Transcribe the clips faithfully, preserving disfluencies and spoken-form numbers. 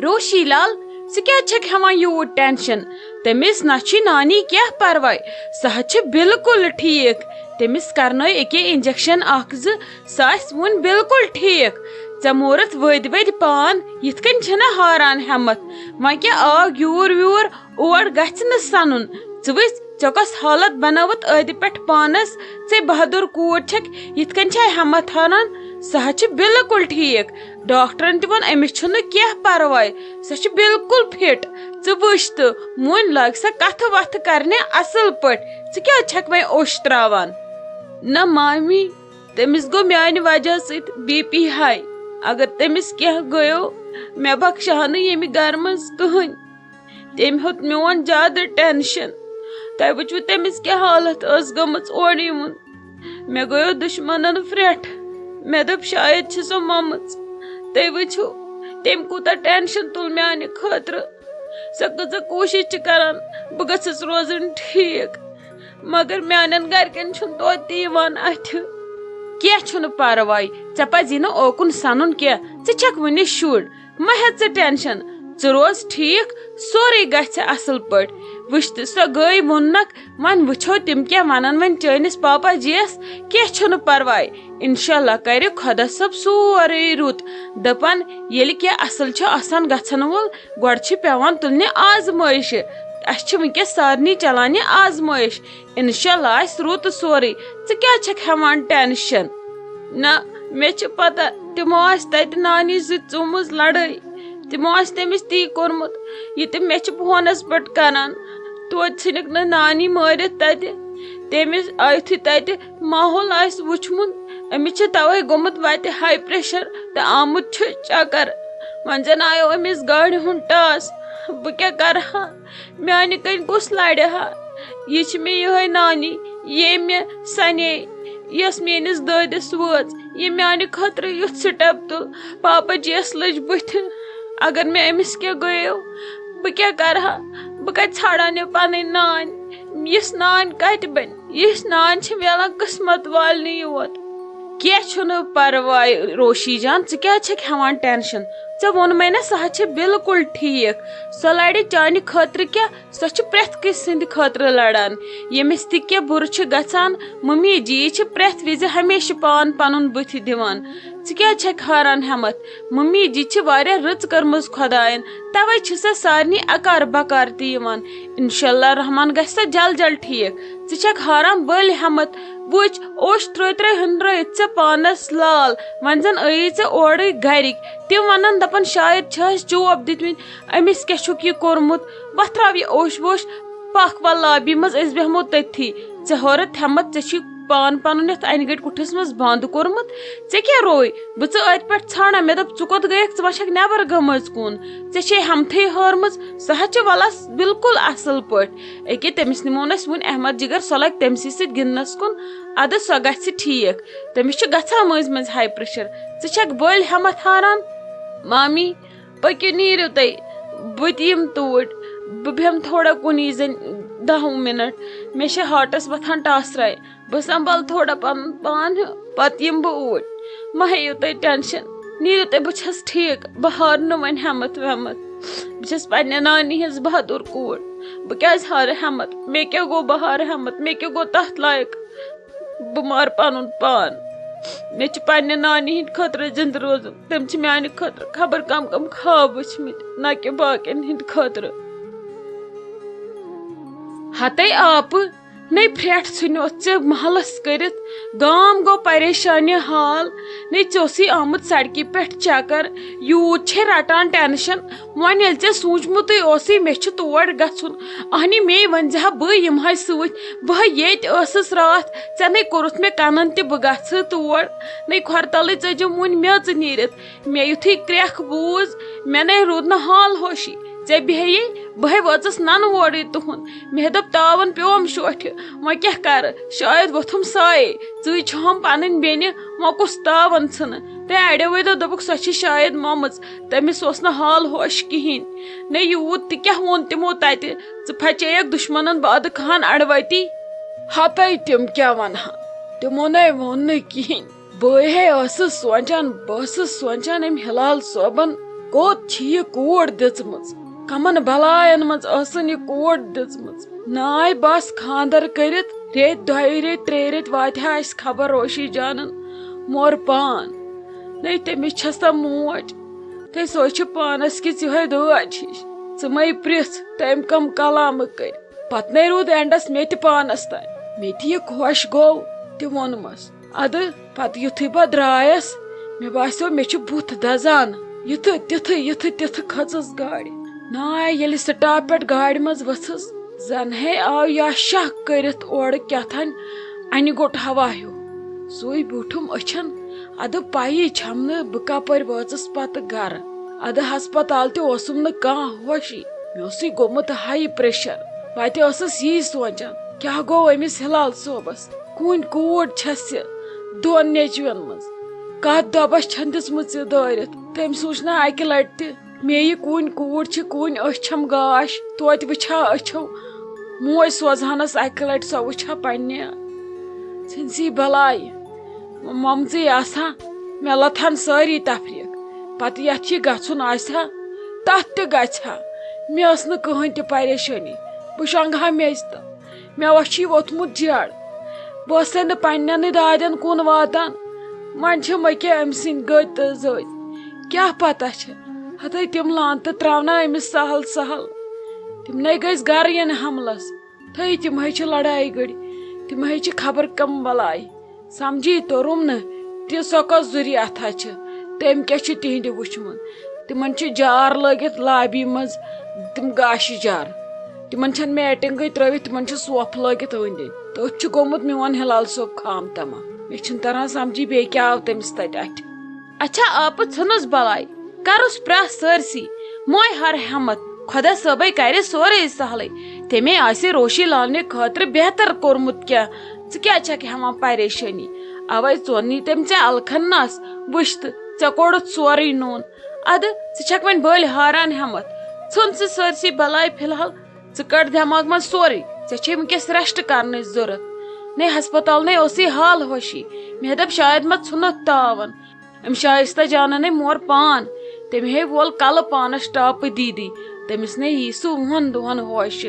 روشی لال، ژٕ کیٛازِ چھکھ ہٮ۪وان یوٗت ٹینشن؟ تٔمِس نہ چھُے نانی کینٛہہ پرواے، سۄ حظ چھِ بالکل ٹھیٖک۔ تٔمِس کرنٲے أکے انجیکشن اکھ زٕ، سۄ آسہِ وُنہِ بالکل ٹھیٖک۔ ژےٚ مورتھ ؤدۍ ؤدۍ پان، یِتھ کٔنۍ چھِنہ ہاران ہٮ۪متھ۔ وۄنۍ کیٛاہ آو گیوٗر ویوٗر، اور گژھِ نہٕ سنُن۔ ژٕ وٕچھ، ژےٚ کۄس حالت بنٲوٕتھ ٲدِ پٮ۪ٹھ پانس۔ ژے بہادُر کوٗر چھکھ، یِتھ کٔنۍ چھے ہٮ۪متھ ہاران؟ سۄ حظ چھِ بالکل ٹھیٖک۔ ڈاکٹرن تہِ ووٚن، أمِس چھُنہٕ کینٛہہ پرواے، سۄ چھِ بالکل فٹ۔ ژٕ وٕچھ تہٕ وۄنۍ لاگ سۄ کتھٕ وتھٕ کرنہِ اصل پٲٹھۍ۔ ژٕ کیٛازِ چھکھ وۄنۍ اوٚش تراوان؟ نہ مامی، تٔمِس گوٚو میانہِ وجہ سۭتۍ بی پی ہاے۔ اگر تٔمِس کینٛہہ گٔیو، مےٚ بخشہٕ ہا نہٕ ییٚمہِ گرٕ منٛز کٕہٕنۍ۔ تٔمۍ ہیوٚت میون زیادٕ ٹینشن۔ تۄہہِ وٕچھوٕ تٔمِس کیٛاہ حالت ٲس گٔمٕژ اورٕ یِوُن۔ مےٚ گٔیو دُشمنن پھرٛٹھ۔ مےٚ دوٚپ، شاید چھِ سۄ مۄمٕژ۔ تُہۍ وٕچھِو، تٔمۍ کوٗتاہ ٹینشن تُل میانہِ خٲطرٕ۔ سۄ کۭژاہ کوٗشِش چھِ کران، بہٕ گٔژھٕس روزٕنۍ ٹھیٖک۔ مگر میانٮ۪ن گرِکٮ۪ن چھُنہٕ توتہِ تہِ یِوان اَتھِ۔ کینٛہہ چھُنہٕ پرواے، ژےٚ پزی نہٕ اوکُن سنُن کینٛہہ، ژٕ چھکھ وُنہِ شُر، مہ ہےٚ ژٕ ٹینشن، ژٕ روز ٹھیٖک، سورُے گژھِ اصل پٲٹھۍ۔ وٕچھ تہٕ، سۄ گٔے ووٚننکھ، وۄنۍ وٕچھو تِم کیٛاہ ونن وۄنۍ چٲنِس پاپا جی یس۔ کینٛہہ چھُنہٕ پرواے، انشاءاللہ کرِ خۄدا صٲب سورُے رُت۔ دپان، ییٚلہِ کینٛہہ اصل چھُ آسان گژھن وول، گۄڈٕ چھِ پٮ۪وان تُلنہِ آزمٲیشہِ۔ اَسہِ چھِ وٕنکیٚس سارنٕے چلان یہِ آزمٲیش۔ انشاءاللہ آسہِ رُت سورُے۔ ژٕ کیٛازِ چھکھ ہٮ۪وان ٹینشن؟ نہ، مےٚ چھِ پتہ، تِمو آسہِ تتہِ نانی سۭتۍ ژومٕژ لڑٲے۔ تِمو آسہِ تٔمِس تی کوٚرمُت، یہِ تِم مےٚ چھِ فونس پٮ۪ٹھ کران۔ توتہِ ژھٕنِکھ نہٕ نانی مٲرِتھ تتہِ۔ تٔمِس آ-، یُتھُے تتہِ ماحول آسہِ وُچھمُت، أمِس چھِ توے گوٚمُت وتہِ ہاے پریشر تہٕ آمُت چھُ چکر۔ وۄنۍ زن آیو أمِس گاڑِ ہُنٛد ٹاس۔ بہٕ کیٛاہ کرٕ ہا؟ میانہِ کِنۍ کُس لڑِ ہا؟ یہِ چھِ مےٚ یِہوٚے نانی، ییٚمۍ مےٚ سنے، یۄس میٲنِس دٲدِس وٲژ، ییٚمۍ میانہِ خٲطرٕ یُتھ سٹیپ تُل۔ پاپا جی یس لٔج بٕتھِ۔ اگر مےٚ أمِس کینٛہہ گٔیو، بہٕ کیٛاہ کرٕ ہا؟ بہٕ کتہِ ژھانڈان یہِ پنٕنۍ نانۍ؟ یِژھ نانۍ کتہِ بنہِ؟ یِژھ نانۍ چھِ میلان قسمت والنٕے یوت۔ کینٛہہ چھُنہٕ پرواے روشی جان، ژٕ کیٛازِ چھکھ ہٮ۪وان ٹینشن؟ ژےٚ ووٚنمے نہ، سۄ حظ چھِ بالکل ٹھیٖک۔ سۄ لڑِ چانہِ خٲطرٕ کیٛاہ؟ سۄ چھِ پرٛٮ۪تھ کٲنٛسہِ سٕنٛدِ خٲطرٕ لڑان۔ ییٚمِس تہِ کینٛہہ بُرٕ چھُ گژھان، ممی جی چھِ پرٛٮ۪تھ وِزِ ہمیشہِ پان پنُن بٕتھِ دِوان۔ ژٕ کیٛازِ چھکھ ہاران ہٮ۪متھ؟ ممی جی چھِ واریاہ رٕژ کٔرمٕژ خۄداین، توے چھِ سۄ سارنٕے اکار بکار تہِ یِوان۔ انشاءاللہ رحمان گژھِ سۄ جل جل ٹھیٖک۔ ژٕ چھکھ ہاران بٔلۍ ہٮ۪متھ۔ وٕچھ، اوٚش ترٛٲے ترٛٲے ہُنٛدرٲیِتھ ژےٚ پانس لال۔ وۄنۍ زن ٲیی ژےٚ اورٕے گرِکۍ۔ تِم ونن، دپن، شاید چھِ اَسہِ چوب دِتمٕتۍ۔ أمِس کیٛاہ چھُکھ یہِ کوٚرمُت؟ وۄتھراو یہِ اوٚش ووٚش، پکھ وَل لابی منٛز، أسۍ بیٚہمو تٔتھی۔ ژےٚ ہٲرتھ ہٮ۪متھ، ژےٚ چھُے پان پنُن یتھ انہِ گٔٹۍ کُٹھِس منٛز بند کوٚرمُت۔ ژےٚ کیٛاہ روے؟ بہٕ ژٕ أتھۍ پٮ۪ٹھ ژھانڈان، مےٚ دوٚپ، ژٕ کوٚت گٔیکھ؟ ژٕ ما چھکھ نٮ۪بر گٔمٕژ کُن؟ ژےٚ چھے ہمتھٕے ہٲرمٕژ۔ سۄ حظ چھِ ولس بالکل اصل پٲٹھۍ۔ أکے تٔمِس نِمو نہٕ أسۍ وُنہِ احمد جگر، سۄ لگہِ تٔمسٕے سۭتۍ گِنٛدنس کُن۔ ادٕ سۄ گژھِ ٹھیٖک۔ تٔمِس چھُ گژھان مٔنٛزۍ مٔنٛزۍ ہاے پریشر۔ ژٕ چھکھ بٔلۍ ہٮ۪متھ ہاران؟ مامی، پٔکِو، نیٖرِو تُہۍ، بہٕ تہِ یِمہٕ توٗرۍ۔ بہٕ بیٚہمہٕ تھوڑا کُنی زٔنۍ دَہ وُہ مِنَٹ۔ مےٚ چھِ ہارٹَس وۄتھان ٹاسراے۔ بہٕ سنٛبھالہٕ تھوڑا پَنُن پان ہیوٗ، پَتہٕ یِمہٕ بہٕ اوٗرۍ۔ مہ ہیٚیِو تُہۍ ٹٮ۪نشَن، نیٖرِو تُہۍ، بہٕ چھَس ٹھیٖک، بہٕ ہارٕ نہٕ وۄنۍ ہٮ۪مَتھ وٮ۪مَتھ۔ بہٕ چھَس پنٛنہِ نانہِ ہِنٛز بہادُر کوٗر، بہٕ کیٛازِ ہارٕ ہٮ۪مَتھ؟ مےٚ کیٛاہ گوٚو بہٕ ہارٕ ہٮ۪مَتھ؟ مےٚ کیٛاہ گوٚو تَتھ لایق؟ بہٕ مارٕ پنُن پان۔ مےٚ چھِ پننہِ نانہِ ہٕنٛدِ خٲطرٕ زِندٕ روزُن۔ تٔمۍ چھِ میانہِ خٲطرٕ خبر کم کم خواب وٕچھمٕتۍ، نہ کہِ باقین ہٕنٛدِ خٲطرٕ۔ ہتے آپہٕ، نے پھرٛٹھ ژھٕنیوتھ ژےٚ محلس کٔرِتھ۔ گام گوٚو پریشانہِ حال۔ نے ژےٚ اوسُے آمُت سڑکہِ پٮ۪ٹھ چکر۔ یوٗت چھے رٹان ٹینشن۔ وۄنۍ ییٚلہِ ژےٚ سوٗنٛچمُتٕے اوسُے مےٚ چھُ تور گژھُن، اہنہِ مے ؤنۍ زِ ہا بہٕ یِمہٕ ہاے سۭتۍ۔ بہٕ ہا ییٚتہِ ٲسٕس راتھ، ژےٚ نے کوٚرُتھ مےٚ کنن تہِ بہٕ گژھٕ تور۔ نے کھۄرٕ تلٕے ژٔجِم وُنہِ میٚژ نیٖرِتھ۔ مےٚ یُتھُے کرٛٮ۪کھ بوٗز، مےٚ نے روٗد نہٕ حال ہوشی۔ ژےٚ بیٚہیے، بہٕ ہے وٲژٕس ننہٕ وورٕے تُہُنٛد۔ مےٚ دوٚپ تاون پیوم شوٹھِ، وۄنۍ کیٛاہ کرٕ؟ شاید ووٚتھُم سایے۔ ژٕے چھہم پنٕنۍ بیٚنہِ، وۄنۍ کُس تاون ژھٕنہٕ؟ تہٕ اڑیوے دوٚپ، دوٚپُکھ، سۄ چھِ شاید مۄمٕژ، تٔمِس اوس نہٕ حال ہوش کِہیٖنۍ۔ نے یوٗت تہِ کیٛاہ ووٚن تِمو تَتہِ؟ ژٕ پھچییَکھ دُشمنن بادٕ کھہن اڑوتی۔ ہپے تِم کیٛاہ وَنہٕ ہن؟ تِمو نے ووٚن نہٕ کِہیٖنۍ۔ بہٕ ہے ٲسٕس سونٛچان، بہٕ ٲسٕس سونٛچان أمۍ ہلال صٲبن کوٚت چھِ یہِ کوٗر دِژمٕژ؟ کمن بلاین منٛز ٲسٕن یہِ کوٗر دِژمٕژ؟ ناے بس خاندر کٔرِتھ ریٚتۍ دۄیہِ ریٚتۍ ترٛیٚیہِ ریٚتۍ واتہِ ہا اَسہِ خبر روشی جانن مور پان۔ نے تٔمِس چھےٚ سۄ موج، تہٕ سۄے چھِ پانس کِژھ یِہوٚے دٲج ہِش۔ ژٕ مَے پرٛژھ تٔمۍ کم کلامہٕ کٔرۍ۔ پتہٕ نے روٗد اینڈس مےٚ تہِ پانس تام۔ مےٚ تہِ یہِ خۄش گوٚو تہِ ووٚنمس۔ ادٕ پتہٕ یُتھُے بہٕ درٛایس، مےٚ باسیو مےٚ چھُ بُتھ دزان۔ یِتھٕ تِتھٕ یِتھٕ تِتھٕ کھٔژٕس گاڑِ۔ ناے ییٚلہِ سٹاپ پٮ۪ٹھ گاڑِ منٛز ؤژھٕس، زن ہے آو یا شاہ کٔرِتھ اورٕ کیٛاہ تھانۍ انہِ گوٚٹ ہوا ہیوٗ۔ سُے بیوٗٹھُم أچھن، ادٕ پَیی چھَم نہٕ بہٕ کپٲرۍ وٲژٕس پتہٕ گرٕ۔ ادٕ ہسپتال تہِ اوسُم نہٕ کانٛہہ ہوشی۔ مےٚ اوسُے گوٚمُت ہاے پریشر۔ بہٕ تہِ ٲسٕس یی سونچان، کیٛاہ گوٚو أمِس ہلال صٲبس؟ کُنۍ کوٗر چھس یہِ دۄن نیچوٮ۪ن منٛز۔ کتھ دۄبس چھَن دِژمٕژ یہِ دٲرِتھ؟ تٔمۍ سوٗنچ نہ اکہِ لٹہِ تہِ۔ مےٚ یہِ کُنۍ کوٗر چھِ، کُنۍ أچھ چھَم گاش، توتہِ وٕچھا أچھو۔ موج سوزہانس اکہِ لٹہِ سۄ وٕچھا پننہِ۔ ژھٕنسی بلایہِ۔ مۄمژٕے آسہٕ ہا، مےٚ لتہٕ ہن سٲری تفریٖق۔ پتہٕ یتھ یہِ گژھُن آسہِ ہا، تتھ تہِ گژھِ ہا۔ مےٚ ٲس نہٕ کٕہٕنۍ تہِ پریشٲنی۔ بہٕ شۄنٛگہٕ ہا میٚژِ تل۔ مےٚ اوس چھُے ووٚتھمُت جیڑ۔ بہٕ ٲسَے نہٕ پننٮ۪نٕے دادٮ۪ن کُن واتان۔ وۄنۍ چھِ مےٚ کیٛاہ أمۍ سٕنٛدۍ گٔدۍ تہٕ زٔدۍ۔ کیٛاہ پتہ چھےٚ، ہتٲے تِم لانتہٕ ترٛاونا أمِس سہل سہل۔ تِم نے گٔژھۍ گرٕ یِنہٕ حملس۔ تھٲے تِم ہے چھِ لڑایہِ گٔڑۍ، تِم ہے چھِ خبر کم بلاے۔ سمجھی توٚرُم نہٕ تہِ سۄ کۄس ذُریاتھا چھِ، تٔمۍ کیٛاہ چھُ تِہنٛدِ وُچھمُت۔ تِمن چھِ جار لٲگِتھ لابی منٛز، تِم گاشہِ جار۔ تِمن چھَنہٕ میٹنگٕے ترٲوِتھ، تِمن چھِ سوپھ لٲگِتھ أنٛدۍ أنٛدۍ۔ تٔتھۍ چھُ گوٚمُت میون ہلال صٲب خام تمام۔ مےٚ چھُنہٕ تران سمجھی بیٚیہِ کیٛاہ آو تٔمِس تتہِ اَتھِ۔ اچھا آپہٕ ژھٕنُس بلاے، کرُس پرٛاہ سٲرسٕے، موے ہر ہٮ۪متھ، خۄدا صٲبے کرِ سورُے سہلٕے۔ تٔمے آسہِ روشی لالنہِ خٲطرٕ بہتر کوٚرمُت کینٛہہ۔ ژٕ کیٛازِ چھکھ ہٮ۪وان پریشٲنی؟ اوے ژوٚن نی تٔمۍ ژےٚ الکھن نس، وٕچھ تہٕ ژےٚ کوٚڑُتھ سورُے نوٗن۔ ادٕ ژٕ چھکھ وۄنۍ بٔلۍ ہاران ہٮ۪متھ۔ ژھٕن ژٕ سٲرسٕے بلاے فی الحال، ژٕ کڑ دٮ۪ماغ منٛز سورُے، ژےٚ چھے وٕنکیٚس ریسٹ کرنٕچ ضروٗرت۔ نے ہسپتال نے اوسُے حال ہوشی، مےٚ دوٚپ شاید ما ژھُنتھ تاون۔ أمۍ شایستہ جانن ہے مور پان، تٔمۍ ہے وول کلہٕ پانس ٹاپہٕ دیٖدی۔ تٔمِس نے یی سُہ وُہن دۄہن ہوش۔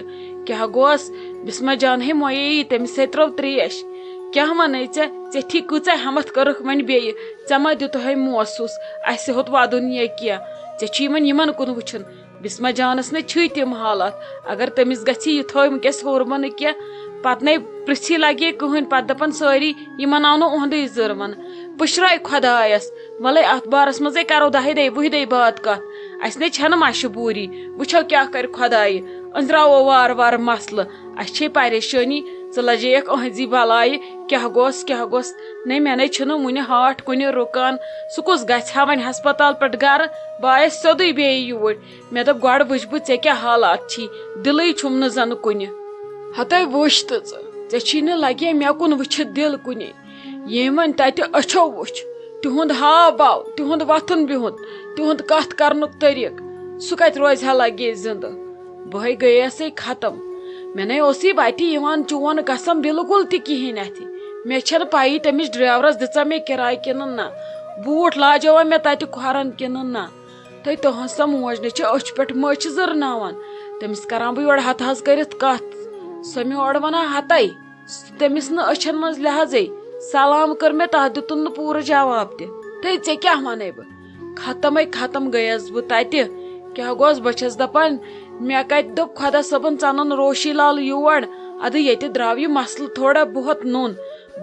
کیٛاہ گوس؟ بسمہ جان ہے مۄیے یی، تٔمِس ہے ترٲو تریش۔ کیٛاہ ونے ژےٚ؟ ژےٚ تھی کۭژاہ ہٮ۪متھ کٔرٕکھ وۄنۍ بیٚیہِ؟ ژےٚ ما دیُتہے موسوٗس؟ اسہِ ہوٚت ودُن یا کینٛہہ؟ ژےٚ چھُے وۄنۍ یِمن کُن وٕچھُن۔ بسمہ جانس نے چھُے تِم حالات۔ اگر تٔمِس گژھِ یِتھٲے وٕنکیٚس ہورمہٕ نہٕ کینٛہہ، پتہٕ نے پرژھی لگے کٕہٕنۍ، پتہٕ دپن سٲری، یِمن آو نہٕ اُہُندُے زُر ونہٕ۔ پُشراے خۄدایس، ولے اتھ بارس منٛزے کرو دہہِ دۄہہِ وُہہِ دۄہہِ باد کتھ۔ اسہِ نے چھنہٕ مشہٕ بوٗری، وٕچھو کیٛاہ کرِ خۄدایہِ۔ أنزراوو وارٕ وارٕ مسلہٕ۔ اسہِ چھے پریشٲنی، ژٕ لجییکھ أہنٛزی بلایہِ۔ کیٛاہ گوس، کیٛاہ گوس؟ نے، مےٚ نے چھُنہٕ وُنہِ ہارٹ کُنہِ رُکان۔ سُہ کُس گژھِ ہا وۄنۍ ہسپتال پٮ۪ٹھ گرٕ؟ بہٕ آیس سیوٚدُے بیٚیہِ یوٗرۍ۔ مےٚ دوٚپ، گۄڈٕ وٕچھ بہٕ ژےٚ کیٛاہ حالات چھی، دِلٕے چھُم نہٕ زَنہٕ کُنہِ۔ ہتے وٕچھ تہٕ ژٕ، ژےٚ چھی نہٕ لگے مےٚ کُن وٕچھِتھ دِل کُنے۔ ییٚمۍ وۄنۍ تَتہِ أچھو وٕچھ، تِہُنٛد ہاو باو، تِہُنٛد وۄتھُن بِہُن، تِہُنٛد کَتھ کَرنُک طریٖقہٕ، سُہ کَتہِ روزِ ہا لگے زِندٕ؟ بہٕ ہے گٔیسے ختم۔ مےٚ نے اوسُے وَتہِ یِوان چون قسم بِلکُل تہِ کِہیٖنۍ اَتھِ۔ مےٚ چھَنہٕ پَیی تٔمِس ڈرایورَس دِژا مےٚ کِراے کِنہٕ نہ، بوٗٹھ لاجیوا مےٚ تَتہِ کھۄرَن کِنہٕ نہ۔ تہٕ تُہنٛز سۄ موج نہ چھِ أچھ پٮ۪ٹھ مٔچھ زٕرناوان۔ تٔمِس کران بہٕ یورٕ ہتہٕ ہز کٔرِتھ کتھ۔ سۄ مےٚ اورٕ ونان ہتے۔ تٔمِس نہٕ أچھن منٛز لحاظے۔ سلام کٔر مےٚ، تتھ دِتُن نہٕ پوٗرٕ جواب تہِ۔ تہٕ ژےٚ کیٛاہ ونے بہٕ؟ ختمے ختم گٔیس بہٕ تتہِ۔ کیٛاہ گوس؟ بہٕ چھس دپان، مےٚ کتہِ دوٚپ خۄدا صٲبن ژنن روشی لال یور؟ ادٕ ییٚتہِ درٛاو یہِ مسلہٕ تھوڑا بہت نوٚن۔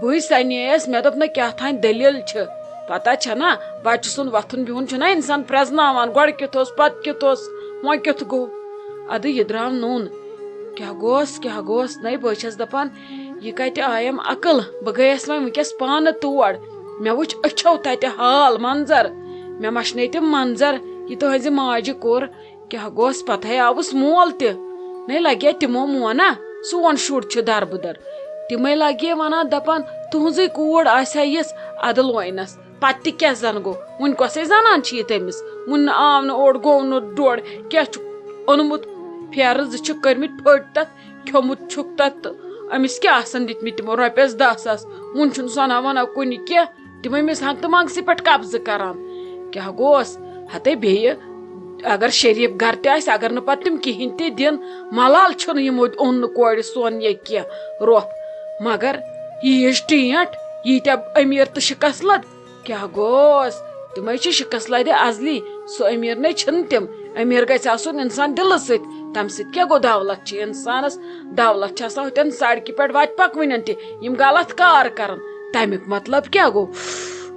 بٕے سنییس، مےٚ دوٚپ نہ کیٛاہ تھانۍ دٔلیٖل چھِ۔ پتہ چھنا، بچہٕ سُنٛد وۄتھُن بِہُن چھُنا انسان پرٛزناوان، گۄڈٕ کیُتھ اوس، پتہٕ کیُتھ اوس، وۄنۍ کیُتھ گوٚو؟ ادٕ یہِ درٛاو نوٚن۔ کیٛاہ گوس، کیٛاہ گوس؟ نَے بہٕ چھَس دَپان، یہِ کَتہِ آیَم عقل؟ بہٕ گٔیَس وۄنۍ وٕنۍکٮ۪س پانہٕ تور۔ مےٚ وٕچھ أچھو تَتہِ حال منظر۔ مےٚ مَشنٲے تِم منظر، یہِ تُہٕنٛزِ ماجہِ کوٚر۔ کیٛاہ گوس، پتہٕ ہے آوُس مول تہِ۔ نے لگے تِمو مونا، سون شُر چھُ دربٕدر۔ تِمے لگے ونان، دپان، تُہنٛزٕے کوٗر آسہِ ہا یِژھ ادٕ لوینس۔ پتہٕ تہِ کیٛاہ زن گوٚو؟ وُنہِ کۄسے زنان چھِ یہِ تٔمِس؟ وُنہِ نہٕ آو نہٕ اوٚڑ، گوٚو نہٕ ڈوٚڑ۔ کیٛاہ چھُکھ اوٚنمُت؟ پھیرٕ زٕ چھِکھ کٔرمٕتۍ پھٔٹۍ تتھ، کھیوٚمُت چھُکھ تتھ تہٕ أمِس کیٛاہ آسن دِتمٕتۍ تِمو رۄپیس دَہ ساس؟ وُنہِ چھُنہٕ سۄنہٕ وۄنہٕ کُنہِ کینٛہہ۔ تِمے أمِس ہنٛگتہٕ منٛگسٕے پٮ۪ٹھ قبضہٕ کران۔ کیٛاہ گوس؟ ہتے بیٚیہِ اگر شریف گرٕ تہِ آسہِ، اگر نہٕ پتہٕ تِم کِہینۍ تہِ دِن، ملال چھُنہٕ یِمو اوٚن نہٕ کورِ سۄن یا کینٛہہ روٚپھ۔ مگر ییٖژ ٹینٹ، ییٖتیٛاہ أمیٖر تہٕ شِکس لد، کیٛاہ گوٚوس؟ تِمے چھِ شِکس لدِ ازلی۔ سُہ أمیٖر نے چھِنہٕ تِم۔ أمیٖر گژھِ آسُن انسان دِلہٕ سۭتۍ۔ تمہِ سۭتۍ کیٛاہ گوٚو؟ دولت چھِ انسانس، دولت چھِ آسان ہُتٮ۪ن سڑکہِ پٮ۪ٹھ وتہِ پکوٕنٮ۪ن تہِ، یِم غلط کار کرن۔ تمیُک مطلب کیٛاہ گوٚو؟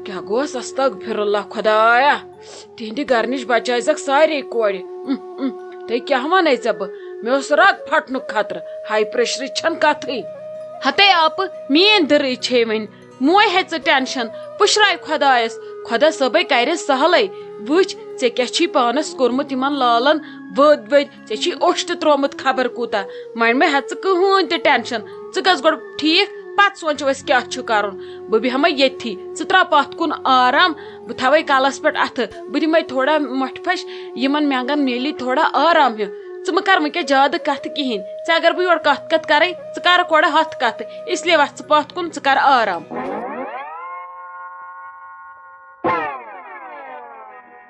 کیٛاہ گوٚوس؟ استغفر اللہ خدایا، تِہنٛدِ گرٕ نِش بچٲیزکھ سارے کورِ۔ اُم، اُم، تُہۍ کیٛاہ ونے ژےٚ بہٕ؟ مےٚ اوس رگ پھٹنُک خطرٕ، ہاے پریشرٕچ چھنہٕ کتھٕے۔ ہتے آپہٕ، میٲنۍ دٕرٕے چھے وۄنۍ، موے ہے ژٕ ٹینشن، پُشراے خۄدایس، خۄدا صٲبے کرِ سہلے۔ وٕچھ، ژےٚ کیٛاہ چھی پانس کوٚرمُت یِمن لالن وٲدۍ وٲدۍ، ژےٚ چھی اوٚش تہِ تروومُت خبر کوٗتاہ۔ وۄنۍ مہ ہےٚ ژٕ کٕہٕنۍ تہِ ٹینشن، ژٕ گژھ گۄڈٕ ٹھیٖک، پتہٕ سونٛچو أسۍ کیٛاہ چھُ کرُن۔ بہٕ بیٚہمے ییٚتھی، ژٕ ترٛاو پتھ کُن آرام، بہٕ تھاوے کلس پٮ۪ٹھ اتھٕ، بہٕ دِمے تھوڑا مۄٹھِ پھش، یِمن مٮ۪نٛگن میلی تھوڑا آرام ہیوٗ۔ ژٕ مہٕ کر وٕنکیٚس زیادٕ کتھٕ کِہینۍ، ژےٚ اگر بہٕ یورٕ کتھ کتھ کرے، ژٕ کرکھ اورٕ ہتھ کتھٕ، اس لیے وتھ ژٕ پتھ کُن، ژٕ کر آرام۔